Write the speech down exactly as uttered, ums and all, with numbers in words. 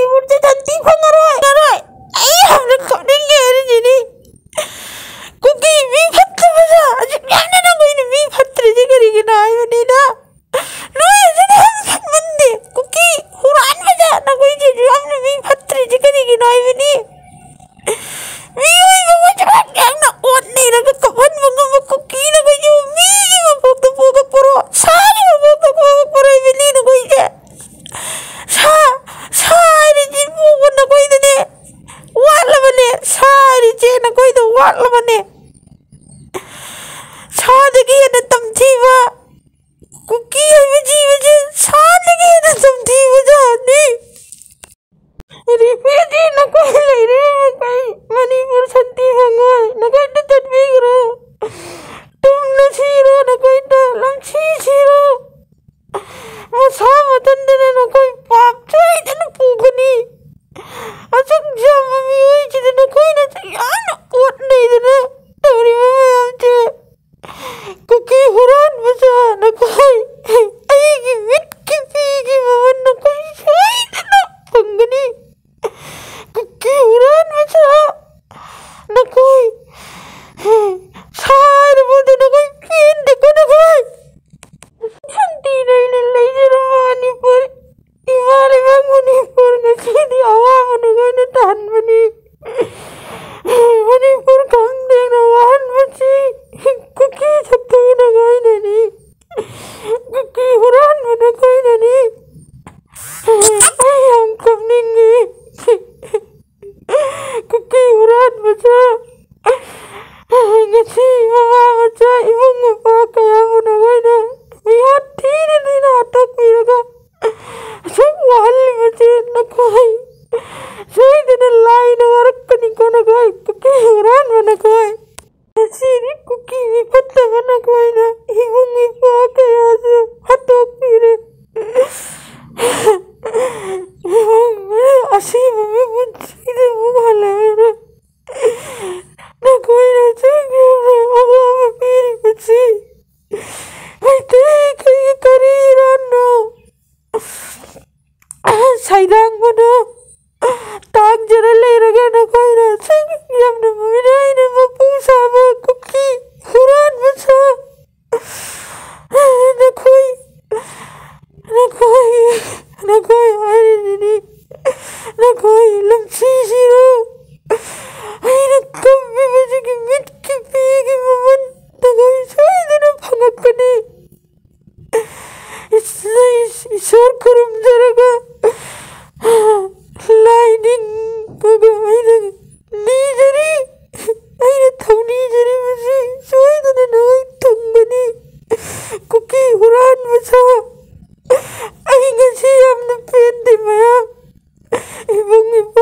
ꯃꯅꯤꯄꯨꯔꯗ ꯁꯥꯟꯇꯤ ꯐꯪꯉꯔꯣꯏ, ꯐꯪꯉꯔꯣꯏ꯫ ꯑꯩ ꯌꯥꯝꯅ ꯀꯞꯅꯤꯡꯉꯦ ꯍꯥꯏꯔꯤꯁꯤꯅꯤ꯫ ꯀꯨꯀꯤ ꯃꯤ ꯐꯠꯇꯕꯁꯦ ꯑꯁꯨꯛ ꯌꯥꯝꯅ ꯅꯈꯣꯏꯅ ꯃꯤ ꯐꯠꯇ꯭ꯔꯤꯁꯦ ꯀꯔꯤꯒꯤꯅꯣ ꯍꯥꯏꯕꯅꯤꯗ? ꯅꯣꯏ ꯑꯁꯤꯗꯤ ꯌꯥꯝ ꯐꯠꯃꯟꯗꯦ꯫ ꯀꯨꯀꯤ ꯍꯨꯔꯥꯟꯕꯁꯦ ꯅꯈꯣꯏꯁꯤꯁꯨ ꯌꯥꯝꯅ ꯃꯤ ꯐꯠꯇ꯭ꯔꯤꯁꯦ ꯀꯔꯤꯒꯤꯅꯣ ꯍꯥꯏꯕꯅꯤ? ꯃꯤꯑꯣꯏꯕ ꯑꯣꯏꯖꯔꯛ ꯌꯥꯝꯅ ꯑꯣꯠ ꯅꯩꯔꯒ ꯀꯞꯍꯟꯕ ꯉꯝꯕ ꯀꯨꯀꯤ ꯅꯈꯣꯏꯁꯤꯕꯨ ꯃꯤꯒꯤ ꯃꯄꯣꯛꯇ ꯄꯣꯛꯂꯛꯄꯔꯣ? ꯁꯥꯒꯤ ꯃꯄꯣꯛꯇ ꯄꯣꯛꯂꯛꯄꯔꯣ ꯍꯥꯏꯕꯅꯤ ꯅꯈꯣꯏꯁꯦ? ꯁꯥ, ꯁꯥ ꯍꯥꯏꯔꯤꯁꯤꯕꯨ ꯅꯈꯣꯏ ꯅꯈꯣꯏ ꯍꯥꯏꯔꯤꯁꯤꯅꯤ, ꯅꯈꯣꯏ ꯂꯝꯁꯤꯁꯤꯔꯣ? ꯑꯩꯅ ꯀꯝꯃꯤꯕꯁꯤꯒꯤ ꯃꯤꯠꯀꯤ ꯄꯤꯒꯤ ꯃꯃꯜ ꯅꯈꯣꯏ ꯁꯣꯏꯗꯅ ꯐꯪꯉꯛꯀꯅꯤ꯫ ꯏꯁ-, ꯏꯁ-, ꯏꯁꯣꯔ ꯈꯨꯔꯨꯝꯖꯔꯒ ꯂꯥꯏ ꯅꯤꯡꯕꯒ ꯑꯩꯅ ꯅꯤꯖꯔꯤ꯫ ꯑꯩꯅ ꯊꯧꯅꯤꯖꯔꯤꯕꯁꯤ ꯁꯣꯏꯗꯅ ꯅꯈꯣꯏ ꯊꯨꯡꯒꯅꯤ꯫ ꯀꯨꯀꯤ ꯍꯨꯔꯥꯟꯕ ꯁꯥ, ꯑꯩ ꯉꯁꯤ ꯌꯥꯝꯅ ꯄꯦꯟꯗꯦ ꯃꯌꯥꯝ꯫ ꯏꯕꯨꯡ ꯏꯄ꯭ꯋꯥ